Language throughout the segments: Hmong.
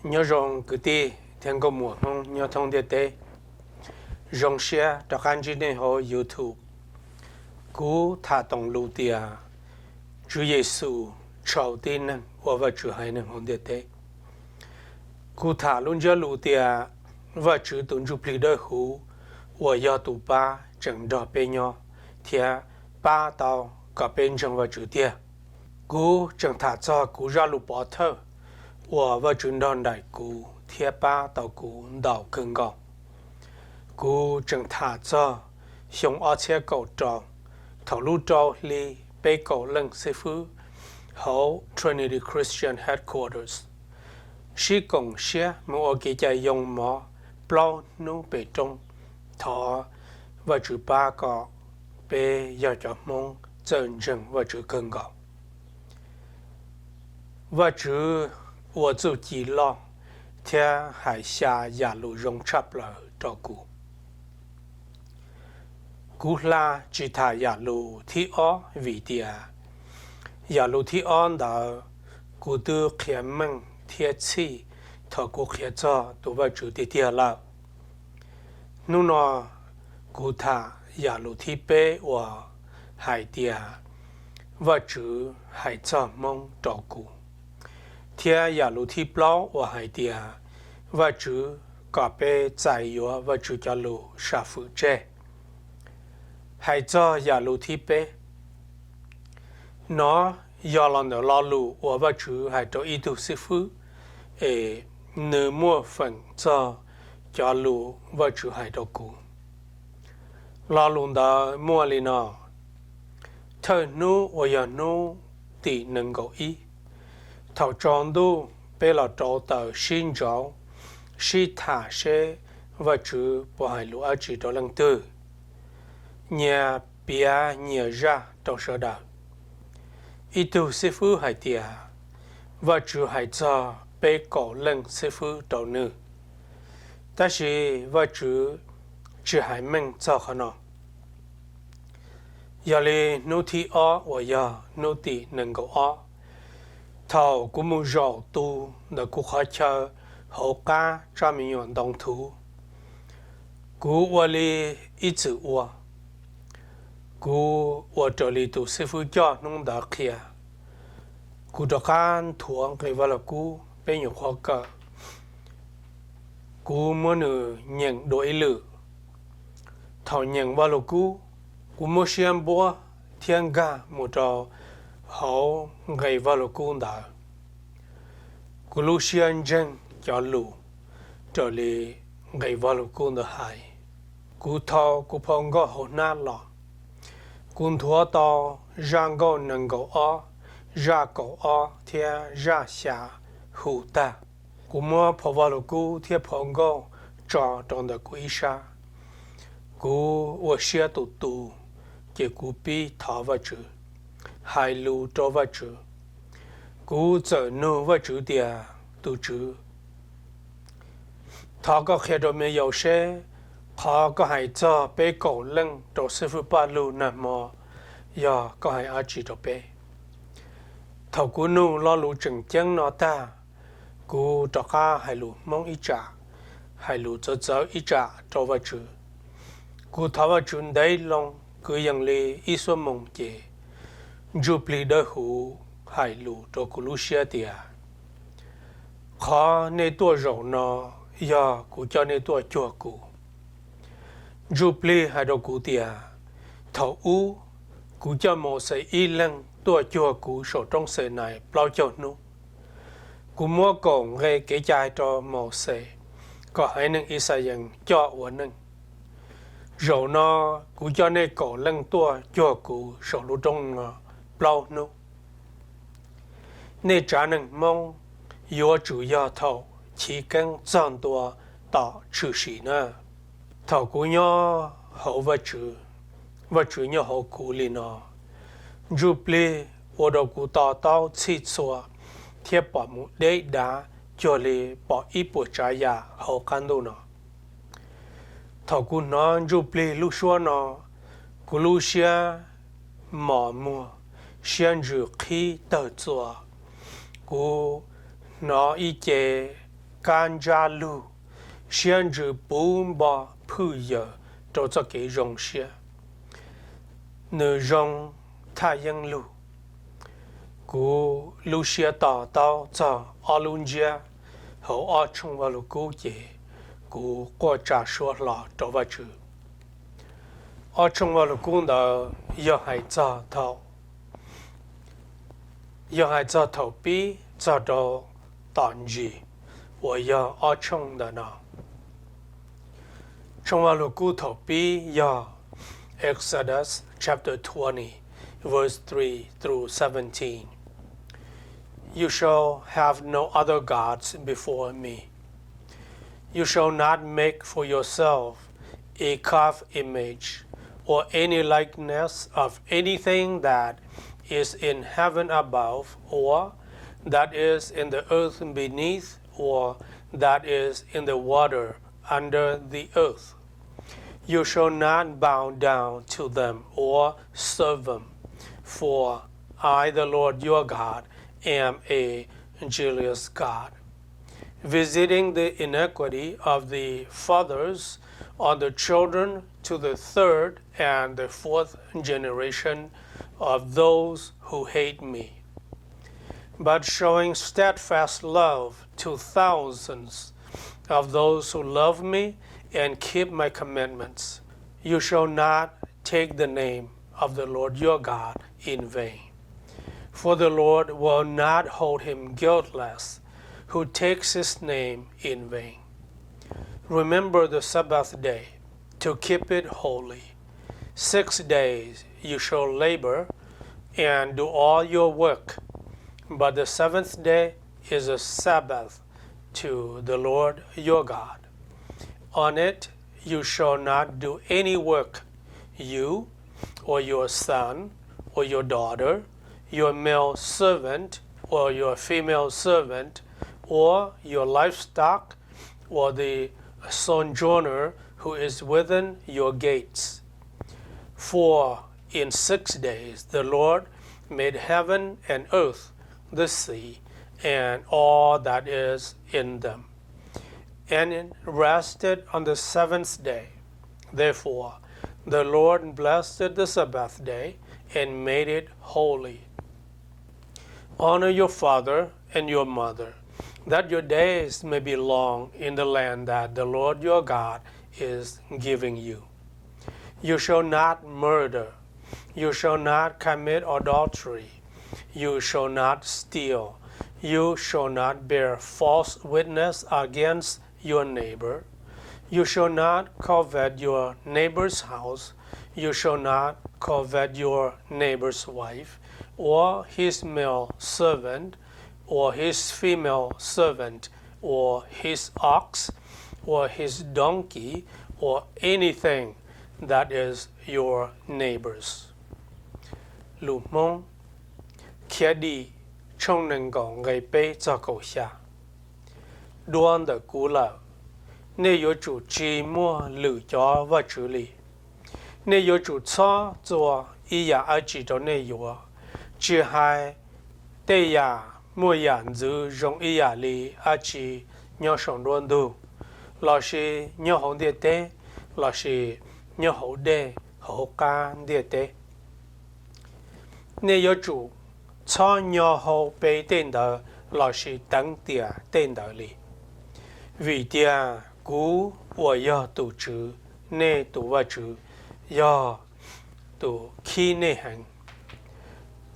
Nyob zoo kwv tij thiab nkauj muam Hmoob nyob thoob ntiaj teb. Zoo siab rov qab ntsib nej hauv YouTube. Kuv tham toom lus tias Tswv Yexus tshau tib neeg ua Vajtswv haiv neeg hauv ntiaj teb. Kuv tham lub ntsiab lus tias Vajtswv tus Ntsuj Plig Dawb Huv uas yog tus pab tseem nrog peb nyob thiab pab tau kom peb ntseeg Vajtswv tiag. Kuv tseem tham txog kuv zaj lus pov thawj uas Vajtswv nrog nraim kuv thiab pab tau kuv ntau kawg nkaus. Kuv tseem tham txog xyoo ob txhiab kaum rau, thaum lub rau hli peb kaum leej xib fwb hauv Trinity Christian Headquarters sib koom siab mus ua kev cai yoo mov plaub hnub pem roob, thov Vajtswv pab kom peb yog cov Hmoob txawj ntseeg Vajtswv kawg nkaus. Vajtswv ua txuj ci loj thiab hais xya yam lus zoo tshaj plaws rau kuv. Kuv hla tsis tham yam lus thib ob vim tias yam lus thib ob ntawd kuv twb qhia meej thiab txhij thaum kuv qhia txog tus Vajtswv tiag tiag lawm. Hnub no kuv tham yam lus thib peb uas hais tias Vajtswv hais txog Hmoob rau kuv, thiab yam lus thib plaub uas hais tias Vajtswv kom peb txais yuav Vajtswv cov lus sam fwm tseg. Hais txog yam lus thib peb, nov yog los ntawm lo lus uas Vajtswv hais rau ib tug xib fwb, es nws muaj feem txog cov lus Vajtswv hais rau kuv. Lo lus ntawd muaj li no: Thawj hnub uas yog hnub tim nees nkaum ib, thaum tsaus ntuj peb los rauv taws sib ntsauv, sib tham seb Vajtswv puas hais lus dab tsi rau leej twg. Nyias piav nyias zaj rau sawv daws. Ib tug xib fwb hais tias Vajtswv hais txog peb kaum leej xib fwb rau nws, tab sis Vajtswv tsis hais meej txog qhov no. Yog li hnub thib ob uas yog hnub tim nees nkaum ob, thaum kuv mus zaum tu ntawm kuv qhov chaw hauv qab tsab me nyuam ntoo thuv, kuv ua li ib txwm ua. Kuv ua raws li tus xib fwb coj hnub ntawd qhia. Kuv rov qab nthuav nqe vaj lug kub peb nyuam qhuav kawm, kuv muab nws nyeem dua ib lwm. Thaum nyeem vaj lug kub, kuv muab siab npuab thiab nkag mus rau hauv nqe vaj lug kub ntawd. Kuv lub siab ntseeg cov lus raws li nqe vaj lug kub ntawd hais. Kuv thau kuv phau nkauj hauv hnab los. Kuv nthuav tau zaj nkauj nees nkaum ob, zaj kaum ob thiab zaj xya hu tag. Kuv muab phau vaj lug kub thiab phau nkauj tso rau ntawm kuv ib sab. Kuv ua siab tus tu, ces kuv pib thov Vajtswv, hais lus rau Vajtswv. Kuv txawm nug Vajtswv tias, Tus Tswv, thov koj qhia rau me yaus seb qhov koj hais txog peb kaum leej rau xib fwb Paj Lug nag hmo yog koj hais dab tsi rau peb. Thaum kuv nug lo lus tseem ceeb no tag, kuv rov qab hais lus Hmoob ib tsam, hais lus txawv txawv ib tsam rau Vajtswv. Kuv thov Vajtswv ntev loo, kwv yees li ib xuab moos ces Ntsuj Plig Dawb Huv hais lus rau kuv lub siab tias, Qhov nej tuaj zaum no yog kuv coj nej tuaj cuag kuv. Ntsuj Plig hais rau kuv tias, Thaum ub, kuv coj Mauxes ib leeg tuaj cuag kuv saum roob Xenais plaub caug hnub. Kuv muab kaum nqe kev cai rau Mauxes kom haiv neeg Yixalayees coj ua neej. Zaum no kuv coj nej kaum leej tuaj cuag kuv saum lub roob no plaub hnub. Nej tsav neeg Hmoob yuav tsum yog thaum chiv keeb txog ntua tom tshwm sim na. Thaum kuv nyob hauv Vajtswv, Vajtswv nyob hauv kuv li no, Ntsuj Plig ua rau kuv to taub txhij txhua thiab pom mus deb dav cuag li pom ib puas tsav yam hauv qab ntuj no. Thaum kuv hnov Ntsuj Plig lub suab no, kuv lub siab mos muag, siab ntsws qhib tawg txuas. Kuv hnov ib ce kab ntsab lug, siab ntsws puv npo phwj yawm rau txoj kev zoo siab. Nws zoo thaj yeeb lug. Kuv lub siab to taub txog ob lub ntsiab hauv ob tshooj vaj lug kub ces kuv quaj tsa suab hlo rau Vajtswv. Ob tshooj vaj lug kub ntawd yog hais txog thaum yog hais txog thaum pib txog rau tom ntsis uas yog ob tshooj ntawm no. Tshooj vaj lug kub thaum pib yog Exodus chapter twenty, verse three through seventeen. You shall have no other gods before me. You shall not make for yourself a carved image or any likeness of anything that is in heaven above, or that is in the earth beneath, or that is in the water under the earth. You shall not bow down to them or serve them, for I, the Lord your God, am a jealous God, visiting the iniquity of the fathers on the children to the third and the fourth generation of those who hate me, but showing steadfast love to thousands of those who love me and keep my commandments. You shall not take the name of the Lord your God in vain, for the Lord will not hold him guiltless who takes his name in vain. Remember the Sabbath day to keep it holy. Six days you shall labor and do all your work, but the seventh day is a Sabbath to the Lord your God. On it you shall not do any work, you, or your son, or your daughter, your male servant, or your female servant, or your livestock, or the sojourner who is within your gates. For in six days the Lord made heaven and earth, the sea, and all that is in them, and rested on the seventh day. Therefore the Lord blessed the Sabbath day and made it holy. Honor your father and your mother, that your days may be long in the land that the Lord your God is giving you. You shall not murder. You shall not commit adultery. You shall not steal. You shall not bear false witness against your neighbor. You shall not covet your neighbor's house. You shall not covet your neighbor's wife, or his male servant, or his female servant, or his ox, or his donkey, or anything that is your neighbor's. Lus Hmoob, Khiav Dim tshooj nees nkaum nqe peb txog kaum xya. Dua ntawm kuv lawm, nej yuav tsum tsis muaj lwm cov vaj tswv li. Nej yuav tsum txhob txua ib yam dab tsi rau nej yuav, tsis hais tej yam muaj yam ntxwv zoo ib yam li dab tsi nyob saum nruab ntug, lossis nyob hauv ntiaj teb, lossis nyob hauv dej hauv qab ntiaj teb. Nej yuav tsum txhob nyo hau pe tej ntawd lossis teev tiam tej ntawd li, vim tias kuv uas yog tus Tswv, nej tus Vajtswv, yog tus khib nej heev.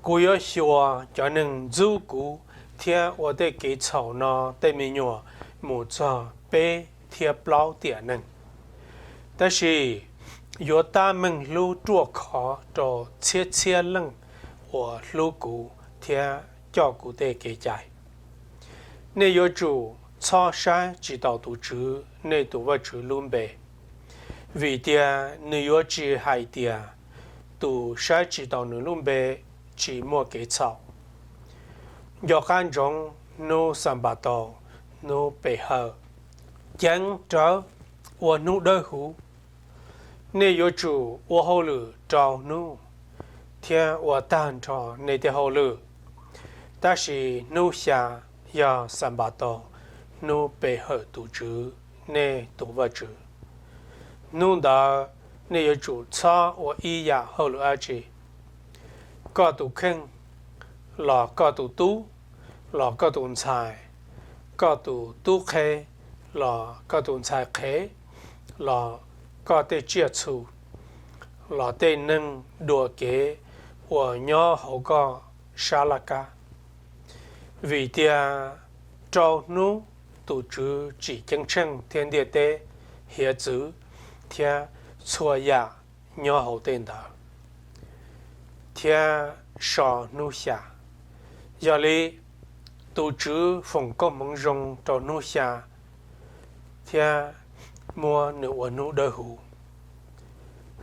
Kuv yuav xyuas cov neeg ntxub kuv thiab ua tej kev txhaum no tej me nyuam mus txog peb thiab plaub tiam neeg. Tab sis yuav tab meeg hlub ruaj khov rau txhiab txhiab leej uas hlub kuv thiab coj kuv tej kev cai. Nej yuav tsum txhob saib tsis taus tus Tswv, nej tus Vajtswv lub npe, vim tias nws yuav tsis hais tias tus saib tsis taus nws lub npe tsis muaj kev txhaum. Nco qab ntsoov hnub Xanpataus, hnub pe hawm, ceev rawv ua hnub dawb huv. Nej yuav tsum ua hauj lwm rau hnub thiab ua tag nrho nej tej hauj lwm, tab sis hnub xya yog Xanpataus, hnub pe hawm tus Tswv, nej tus Vajtswv. Hnub ntawd nej yuav tsum txhob ua ib yam hauj lwm dab tsi. Koj tus kheej, los koj tus tub, los koj tus ntxhais, koj tus tub qhe, los koj tus ntxhais qhev, los koj tej tsiaj txhu, los tej neeg dua kev uas nyob hauv koj sab laj kab. Vim tias rau hnub tus Tswv tsim ceeb tsheej thiab ntiaj teb hiav txwv thiab txhua yam nyob hauv tej ntawd, thiab so hnub xya. Yog li, tus Tswv foom koob hmoov zoo rau hnub xya thiab muab nws ua hnub dawb huv.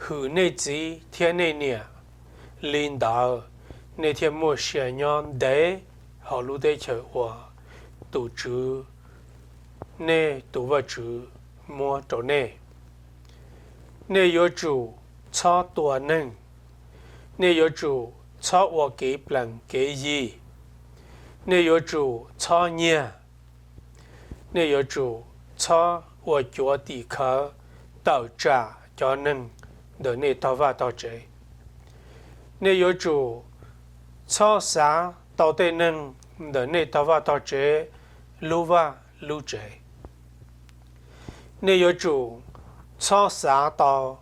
Hwm nej txiv thiab nej niam, li ntawd nej thiaj muaj sia nyob ntev hauv lub teb chaws uas tus Tswv, nej tus Vajtswv, muab rau nej. Nej yuav tsum txhob tua neeg. Nej yuav tsum txhob ua kev plees kev yi. Nej yuav tsum txhob nyiag. Nej yuav tsum txhob ua cuav tim khawv tawm tsam cov neeg ntawm nej tog vaj tog tsev. Nej yuav tsum txhob xav tau tej neeg ntawm nej tog vaj tog tsev lub vaj lub tsev. Nej yuav tsum txhob xav tau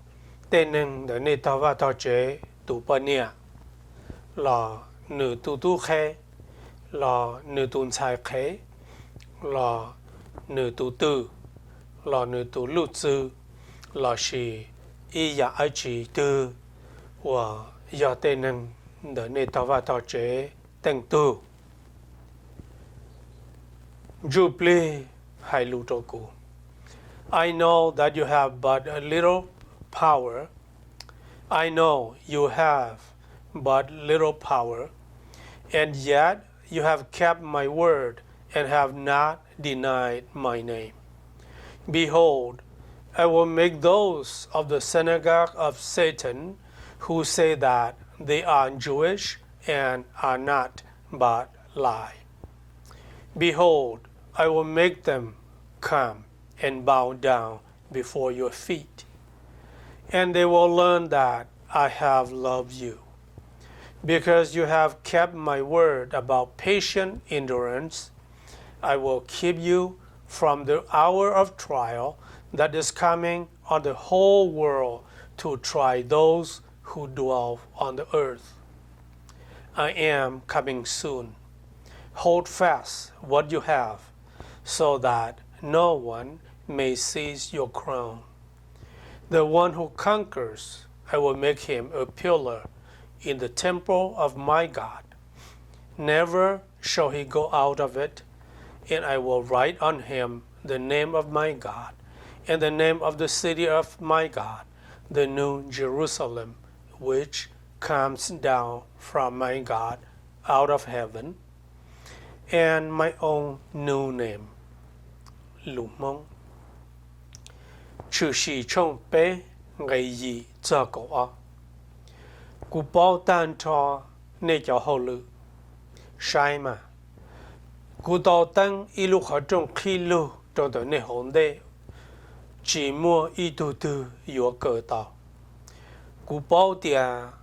tej neeg ntawm nej tog vaj tog tsev tus poj niam, los nws tus tub qhe, los nws tus ntxhais qhev, los nws tus twm, los nws tus luj txwg, lossis ib yam dab tsi twg uas yog tej neeg ntawm nej tog vaj tog tsev teej tug. Ntsuj Plig hais lus rau kuv: I know that you have but a little power. I know you have but little power, and yet you have kept my word and have not denied my name. Behold, I will make those of the synagogue of Satan who say that they are Jewish and are not, but lie. Behold, I will make them come and bow down before your feet, and they will learn that I have loved you. Because you have kept my word about patient endurance, I will keep you from the hour of trial that is coming on the whole world to try those who dwell on the earth. I am coming soon. Hold fast what you have, so that no one may seize your crown. The one who conquers, I will make him a pillar in the temple of my God. Never shall he go out of it, and I will write on him the name of my God, and the name of the city of my God, the new Jerusalem, which comes down from my God out of heaven, and my own new name. Lus Hmoob. Tshwm Sim tshooj peb nqe yim txog kaum ob. Kuv paub tag nrho nej cov hauj lwm. Saib mas, kuv tau teeb ib lub qhov rooj qhib lug rau ntawm nej hauv ntej, tsis muaj ib tug twg yuav kawm tau. Kuv paub tias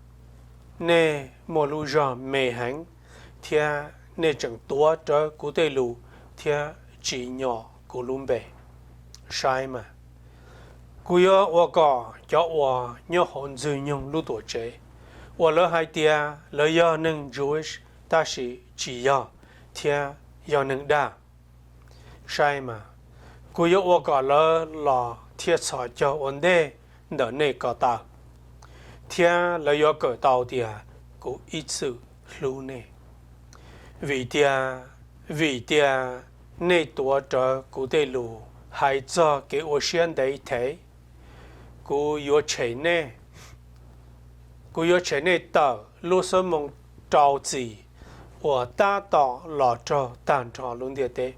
nej muaj lub zog me heev, thiab nej tseem tuav rawv kuv tej lus thiab tsis nyom kuv lub npe. Saib mas, kuv yuav ua kom cov uas nyob hauv Ntxwg Nyoog lub tuam tsev, uas lawv hais tias lawv yog neeg Jewish tab sis tsis yog, thiab yog neeg dag. Saib mas, kuv yuav ua kom lawv los thiab txhos caug ua ntej ntawm nej ko taw, thiab lawv yuav kawm tau tias kuv ib txwm hlub nej. Vim tias, vim tias nej tuav rawv kuv tej lus hais txog kev ua siab ntev thev, kuv yuav tshem nej, kuv yuav tshem nej tawm lub xuab moos rau txim uas tab tom los raug tag nrho lub ntiaj teb,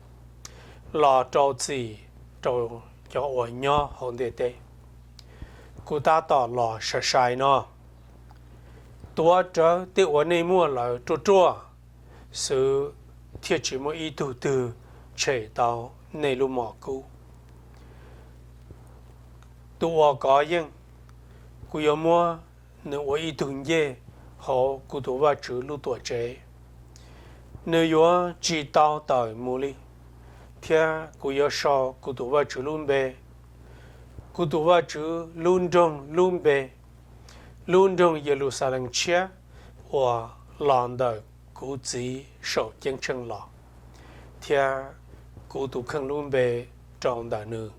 los rau txim rau cov uas nyob hauv ntiaj teb. Kuv tab tom los sai sai no, tuav rawv tej uas nej muaj lawm ruaj ruaj xwb, thiaj tsis muaj ib tug twg tshem tau nej lub mom kub. Tus uas kov yeej, kuv yuav muab nws ua ib tug ncej hauv kuv tus Vajtswv lub Tuamtsev. Nws yuav tsis tau tawm mus li, thiab kuv yuav sau kuv tus Vajtswv lub npe, kuv tus Vajtswv lub nroog lub npe, lub nroog Yeluxalees tshiab uas los ntawm kuv Txiv saum ceeb tsheej los, thiab kuv tus kheej lub npe rau ntawm nws.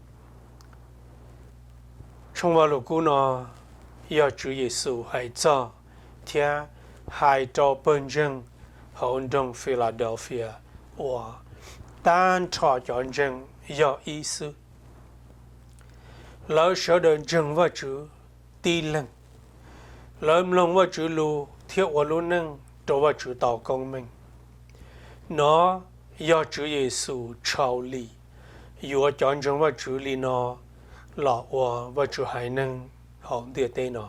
Tshooj Vajluskub no yog Tswv Yexus hais txog thiab hais rau pawg ntseeg hauv nroog Filadelfia uas tag nrho cov ntseeg yog ib xwb. Lawv sawv daws ntseeg Vajtswv tib leeg. Lawv mloog Vajtswv lus thiab ua lub neej rau Vajtswv tau koob meej. Nov yog Tswv Yexus tshau lim yuav cov ntseeg Vajtswv li no los ua Vajtswv haiv neeg hauv ntiaj teb no.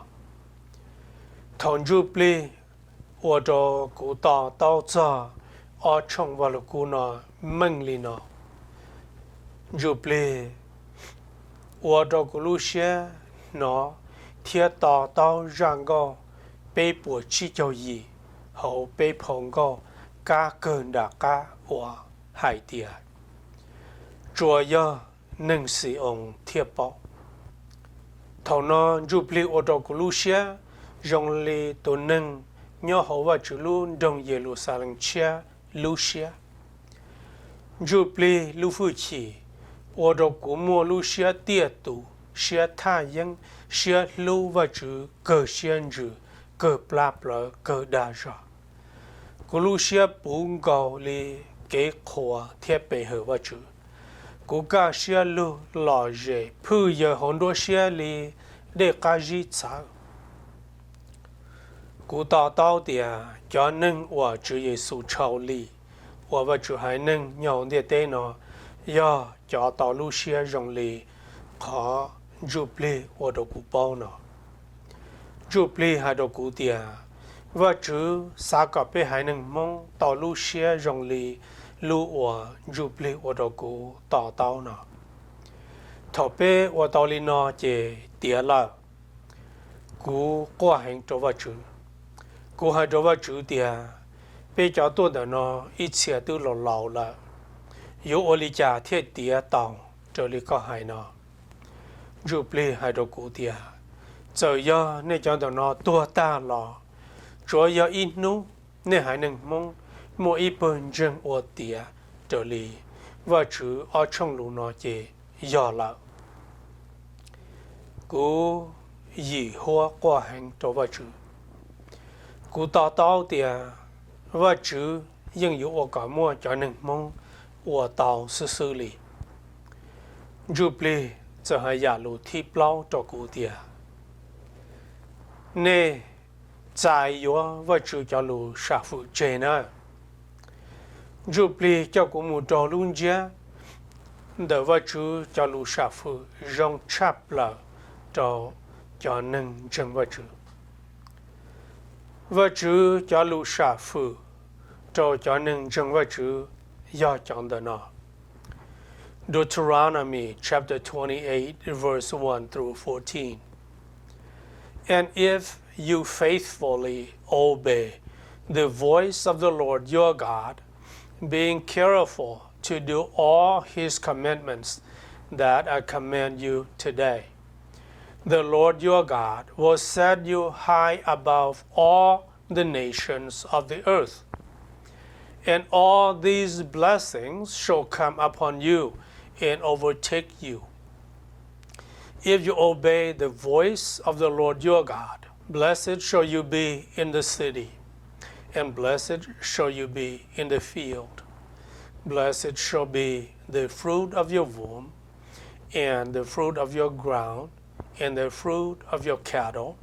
Thaum ntsuj plig ua rau kuv to taub txog ob tshooj Vajluskub no meej li no. Ntsuj plig ua rau kuv lub siab hnov thiab to taub zaj nkauj peb puas tsib caug yim hauv peb phau nkauj kab kawg nram qab uas hais tias, tsuas yog neeg Xi-oos thiaj paub. Thaum no ntsuj plig ua rau kuv lub siab zoo li tus neeg nyob hauv Vajtswv lub nroog Yeluxalees tshiab lub siab. Ntsuj plig lub hwj chim ua rau kuv muaj lub siab tiaj tus, siab thaj yeeb, siab hlub Vajtswv kawg siab ntsws, kawg plab plawv, kawg dag zog. Kuv lub siab puv nkaus li kev qhuas thiab pe hawm Vajtswv. Kuv kaj siab lug lom zem phwj yaws hauv nruab siab li dej qab zib txhawv. Kuv to taub tias cov neeg uas Tswv Yexus tshau lim ua Vajtswv haiv neeg nyob hauv ntiaj teb no yog cov tau lub siab zoo li qhov ntsuj plig ua rau kuv paub no. Ntsuj plig hais rau kuv tias Vajtswv xav kom peb haiv neeg Hmoob tau lub siab zoo li lub uas ntsuj plig ua rau kuv to taub no. Thaum peb ua tau li no ces tiav lawm. Kuv quaj heev rau Vajtswv. Kuv hais rau Vajtswv tias, peb cov tuaj ntawm no ib txhia twb laus laus lawm, yuav ua li cas thiaj tiav tau raws li koj hais no? Ntsuj plig hais rau kuv tias, txawm yog nej cov ntawm no tuag tag los, tsuav yog ib hnub nej haiv neeg Hmoob muaj ib pawg ntseeg ua tiav raws li Vajtswv ob tshooj lus no ces yog lawm. Kuv yim huab quaj heev rau Vajtswv. Kuv to taub tias Vajtswv yeej yuav ua kom muaj cov neeg Hmoob ua tau xwb xwb li. Ntsuj plig txawm hais yam lus thib plaub rau kuv tias, nej txais yuav Vajtswv cov lus sam fwm tseg na. Ntsuj plig coj kuv mus rau lub ntsiab ntawm Vajtswv cov lus sam fwm zoo tshaj plaws rau cov neeg ntseeg Vajtswv. Vajtswv cov lus sam fwm rau cov neeg ntseeg Vajtswv yog cov ntawm no. Deuteronomy chapter twenty-eight, verse one through fourteen. And if you faithfully obey the voice of the Lord your God, being careful to do all his commandments that I command you today, the Lord your God will set you high above all the nations of the earth. And all these blessings shall come upon you and overtake you, if you obey the voice of the Lord your God. Blessed shall you be in the city, and blessed shall you be in the field. Blessed shall be the fruit of your womb, and the fruit of your ground, and the fruit of your cattle,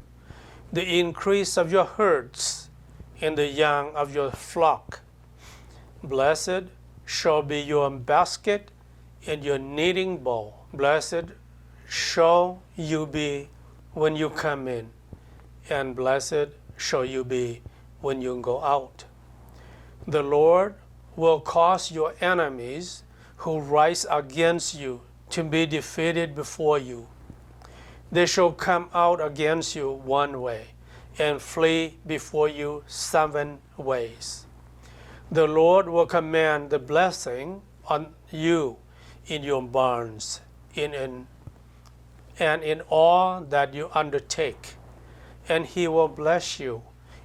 the increase of your herds, and the young of your flock. Blessed shall be your basket and your kneading bowl. Blessed shall you be when you come in, and blessed shall you be when you go out. The Lord will cause your enemies who rise against you to be defeated before you. They shall come out against you one way and flee before you seven ways. The Lord will command the blessing on you in your barns, in, in and in all that you undertake, and he will bless you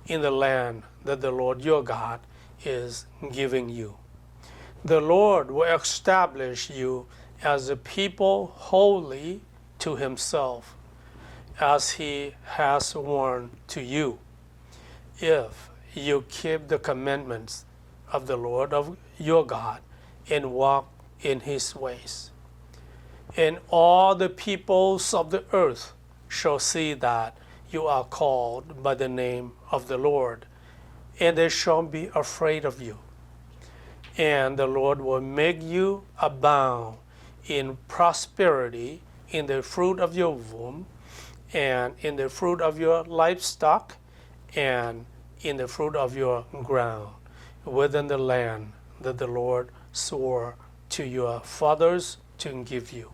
in the land that the Lord your God is giving you. The Lord will establish you as a people holy to himself, as he has sworn to you, if you keep the commandments of the Lord of your God and walk in his ways. And all the peoples of the earth shall see that you are called by the name of the Lord, and they shall be afraid of you. And the Lord will make you abound in prosperity in the fruit of your womb, and in the fruit of your livestock, and in the fruit of your ground, within the land that the Lord swore to your fathers to give you.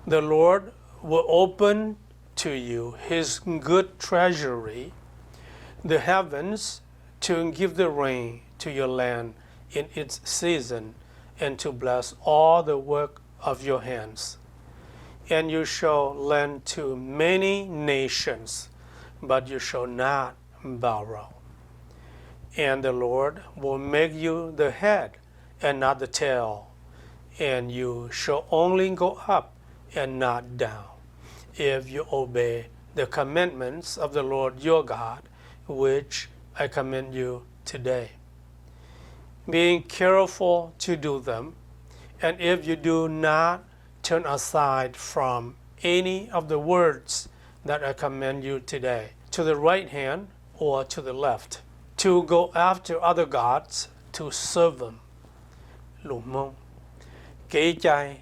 The Lord will open to you his good treasury, the heavens, to give the rain to your land in its season, and to bless all the work of your hands. And you shall lend to many nations, but you shall not borrow. And the Lord will make you the head and not the tail, and you shall only go up and not down, if you obey the commandments of the Lord your God, which I command you today, being careful to do them. And if you do not turn aside from any of the words that I command you today, to the right hand or to the left, to go after other gods to serve them. Lus Hmoob, Kev cai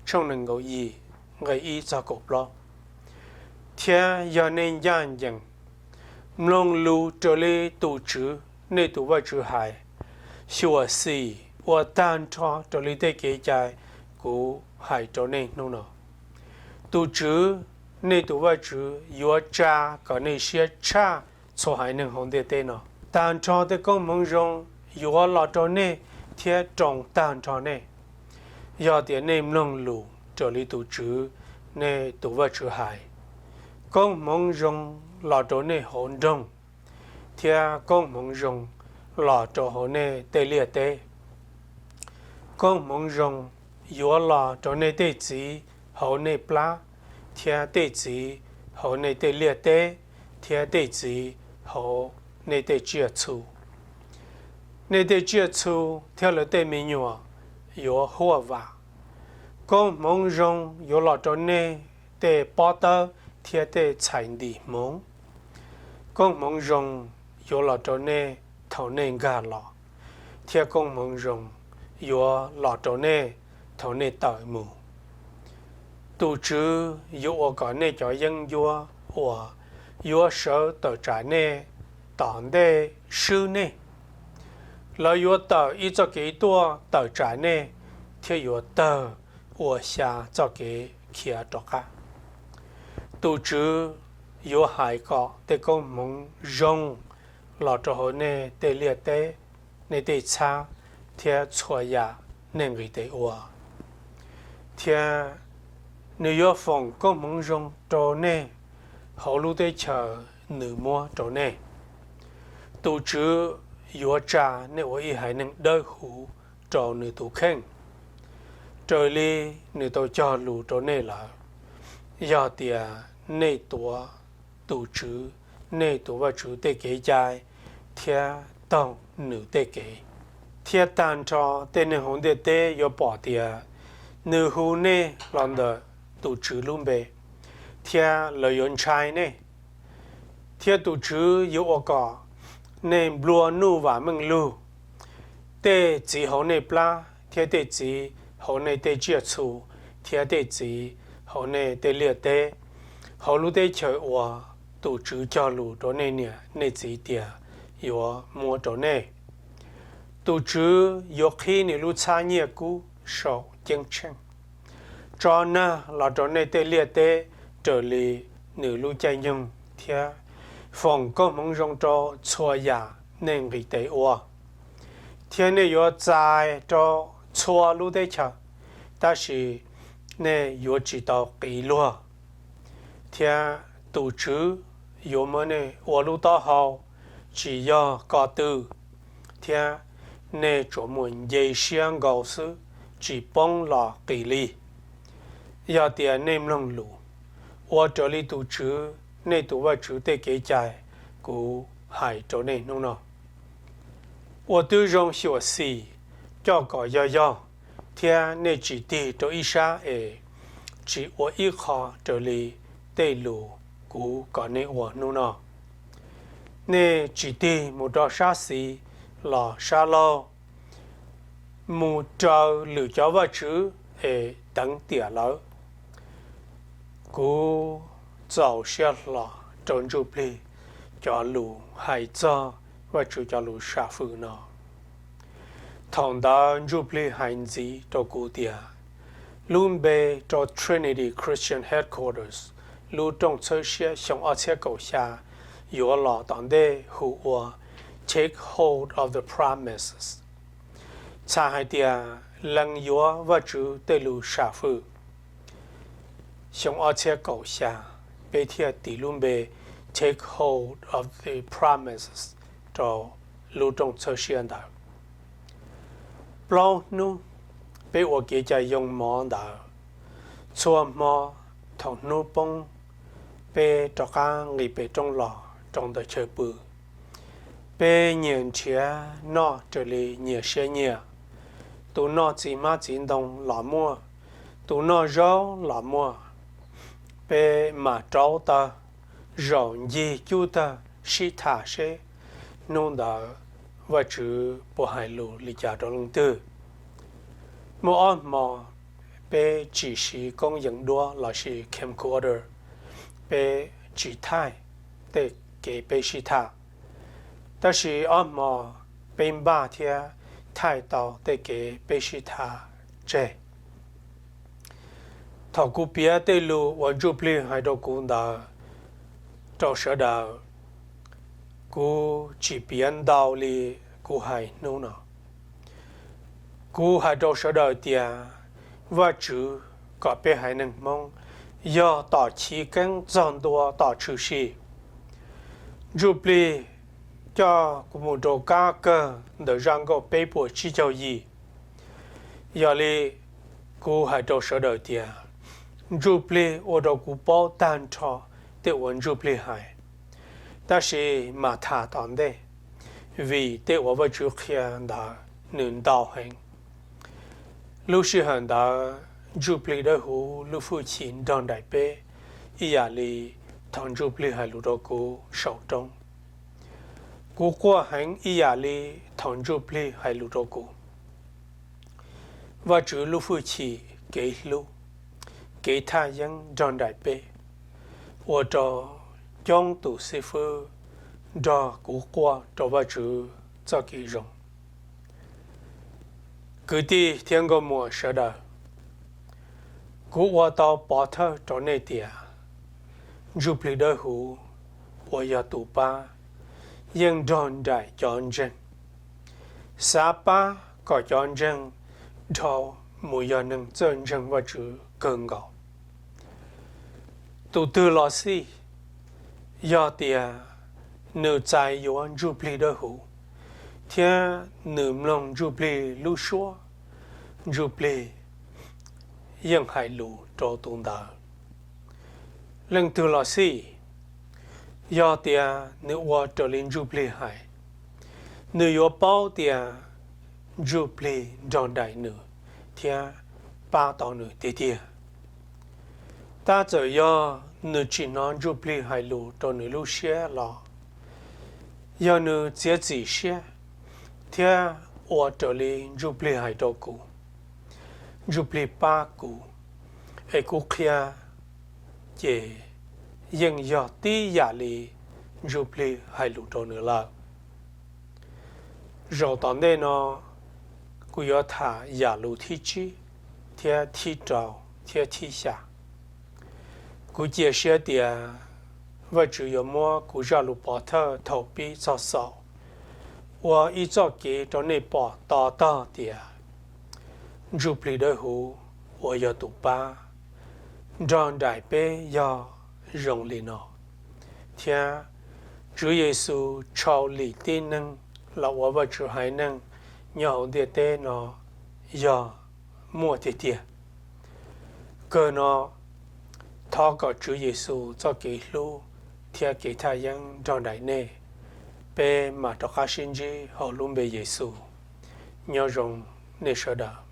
tshooj nees nkaum yim, nqe ib txog kaum plaub. Thiab yog nej ncaj ncees, mloog lus raws li tus Tswv nej tus Vajtswv hais, xyuam xim ua tag nrho raws li tej kev cai kuv hais rau nej hnub no, tus Tswv nej tus Vajtswv yuav tsa kom nej siab tshaj txhua haiv neeg hauv ntiaj teb no. Tag nrho tej koob hmoov zoo yuav los rau nej thiab roos tag nrho nej, yog tias nej mloog lus raws li tus Tswv nej tus Vajtswv hais. Koob hmoov zoo los rau nej hauv nroog, thiab koob hmoov zoo los rau hauv nej tej liaj teb. Koob hmoov zoo yuav los rau nej tej txiv hauv nej plab, thiab tej txiv hauv nej tej liaj teb, thiab tej txiv hauv nej tej tsiaj txhu. Nej tej tsiaj txhu thiab lawv tej me nyuam yuav huaj vam. Koob hmoov zoo yuav los rau nej tej pob tawb thiab tej txhais ntim hmoov. Koob hmoov zoo yuav los rau nej thaum nej nkag los, thiab koob hmoov zoo yuav los rau nej thaum nej tawm mus. Tus Tswv yuav ua kom nej cov yeeb ncuab uas yuav sawv tawm tsam nej tom ntej swb nej. Lawv yuav tawm ib txoj kev tuaj tawm tsam nej, thiab yuav tawg ua xya txoj kev khiav rov qab. Tus Tswv yuav hais kom tej koob hmoov zoo los rau hauv nej tej liaj teb, nej tej txhab, thiab txhua yam nej nqis tes ua. Thiab nws yuav foom koob hmoov zoo rau nej hauv lub teb chaws nws muab rau nej. Tus Tswv yuav tsa nej ua ib haiv neeg dawb huv rau nws tus kheej, raws li nws tau cog lus rau nej lawm, yog tias nej tuav tus Tswv nej tus Vajtswv tej kev cai thiab taug nws tej kev. Thiab tag nrho tej neeg hauv ntiaj teb yuav pom tias nws hu nej los ntawm tus Tswv lub npe, thiab lawv yuav ntshai nej. Thiab tus Tswv yuav ua kom nej nplua nuj vam meej lug. Tej txiv hauv nej plab, thiab tej txiv hauv nej tej tsiaj txhu, thiab tej txiv hauv nej tej liaj teb, hauv lub teb chaws uas tus Tswv cog lus rau nej niam nej txiv tias yuav muab rau nej. Tus Tswv yuav qhib nws lub txhab nyiaj kub saum ceeb tsheej, tso nag los rau nej tej liaj teb raws li nws lub caij nyoog thiab foom koob hmoov zoo rau txhua yam nej nqis tes ua, thiab nej yuav txais rau txhua lub teb chaws, tab sis nej yuav tsis tau qiv luag. Thiab tus Tswv yuav muab nej ua lub taub hau tsis yog ko tw, thiab nej tsuas muaj nce siab nkaus xwb, tsis poob los qis li. Yog tias nej mloog lus, ua raws li tus Tswv nej tus Vajtswv tej kev cai kuv hais rau nej hnub no, ua tib zoo xyuam xim coj kom yog yog, thiab nej tsis tig rau ib sab es tsis ua ib qho raws li tej lus kuv kom nej ua hnub no. Nej tsis tig mus rau sab xis los sab laug, mus raws lwm cov vaj tswv es teev tiam lawv. Kuv txaus siab hlo rau Ntsuj Plig cov lus hais txog Vajtswv cov lus sam fwm no. Thaum ntawd Ntsuj Plig hais ntxiv rau kuv tias, lub npe rau Trinity Christian Headquarters lub rooj txhawb siab xyoo ob txhiab kaum xya yuav los tom ntej hu ua Take Hold of the Promises, txhais hais tias lees yuav Vajtswv tej lus sam fwm. Xyoo ob txhiab kaum xya, peb thiaj tis lub npe Take Hold of the Promises rau lub rooj txhawb siab ntawd. Plaub hnub peb ua kev cai yoo mov ntawd, txhua hmo thaum hnub poob, peb rov qab nqis pem roob los rau ntawm chaw pw. Peb nyias nrhiav noj raws li nyias siab nyiam. Tus noj txiv hmab txiv ntoo los muaj, tus noj zaub los muaj. Peb mam rauv taws, zaum ncig cub tawg sib tham seb hnub ntawd Vajtswv puas hais lus li cas rau leej twg. Muaj ob hmo peb tsis siv koob yees duab lossis camcorder, peb tsis thaij tej kev peb sib tham. Tab sis ob hmo peb npaj thiab thaij tau tej kev peb sib tham tseg. Thaum kuv piav tej lus uas Ntsuj Plig hais rau kuv ntawd rau sawv daws, kuv tsis piav ntau li kuv hais hnub no. Kuv hais rau sawv daws tias Vajtswv kom peb haiv neeg Hmoob yog tom chiv keeb txog ntua tom tshwm sim. Ntsuj Plig coj kuv mus rau kab kawg ntawm zaj nkauj peb puas tsib caug yim. Yog li, kuv hais rau sawv daws tias Ntsuj Plig ua rau kuv paub tag nrho tej uas Ntsuj Plig hais, tab sis mam tham tom ntej, vim tej uas Vajtswv qhia ntawd nws ntau heev. Lub sij hawm ntawd Ntsuj Plig Dawb Huv lub hwj chim nrog nraim peb ib yam li thaum Ntsuj Plig hais lus rau kuv saum roob. Kuv quaj heev ib yam li thaum Ntsuj Plig hais lus rau kuv. Vajtswv lub hwj chim, kev hlub, kev thaj yeeb nrog nraim peb, ua rau coob tus xib fwb nrog kuv quaj rau Vajtswv txoj kev zoo. Kwv tij thiab nkauj muam sawv daws, kuv ua tau pov thawj rau nej tias Ntsuj Plig Dawb Huv uas yog tus pab yeej nrog nraim cov ntseeg. Xav pab kom cov ntseeg dhau mus yog neeg txawj ntseeg Vajtswv kawg nkaus. Tus twg los xij, yog tias nws txais yuav Ntsuj Plig Dawb Huv thiab nws mloog Ntsuj Plig lub suab, Ntsuj Plig yeej hais lus rau tus ntawd. Leej twg los xij, yog tias nws ua raws li Ntsuj Plig hais, nws yuav paub tias Ntsuj Plig nrog nraim nws thiab pab tau nws tiag tiag. Tab txawm yog nws tsis hnov Ntsuj Plig hais lus rau nws lub siab los, yog nws txiav txim siab thiab ua raws li Ntsuj Plig hais rau kuv, Ntsuj Plig pab kuv, es kuv qhia, ces yeej yog tib yam li Ntsuj Plig hais lus rau nws lawm. Zaum tom ntej no kuv yuav tham yam lus thib tsib thiab thib rau thiab thib xya. Kuv cia siab tias Vajtswv yuav muab kuv zaj lus pov thawj thaum pib txog xaus ua ib txoj kev rau nej pom to taub tias Ntsuj Plig Dawb Huv uas yog tus pab nrog nraim peb yog zoo li no, thiab Tswv Yexus tshau lim tib neeg los ua Vajtswv haiv neeg nyob hauv ntiaj teb no yog muaj tiag tiag. Kawg no, thov kom Tswv Yexus txoj kev hlub thiab kev thaj yeeb nrog nraim nej. Peb mam rov qab sib ntsib hauv lub npe Yexus. Nyob zoo nej sawv daws.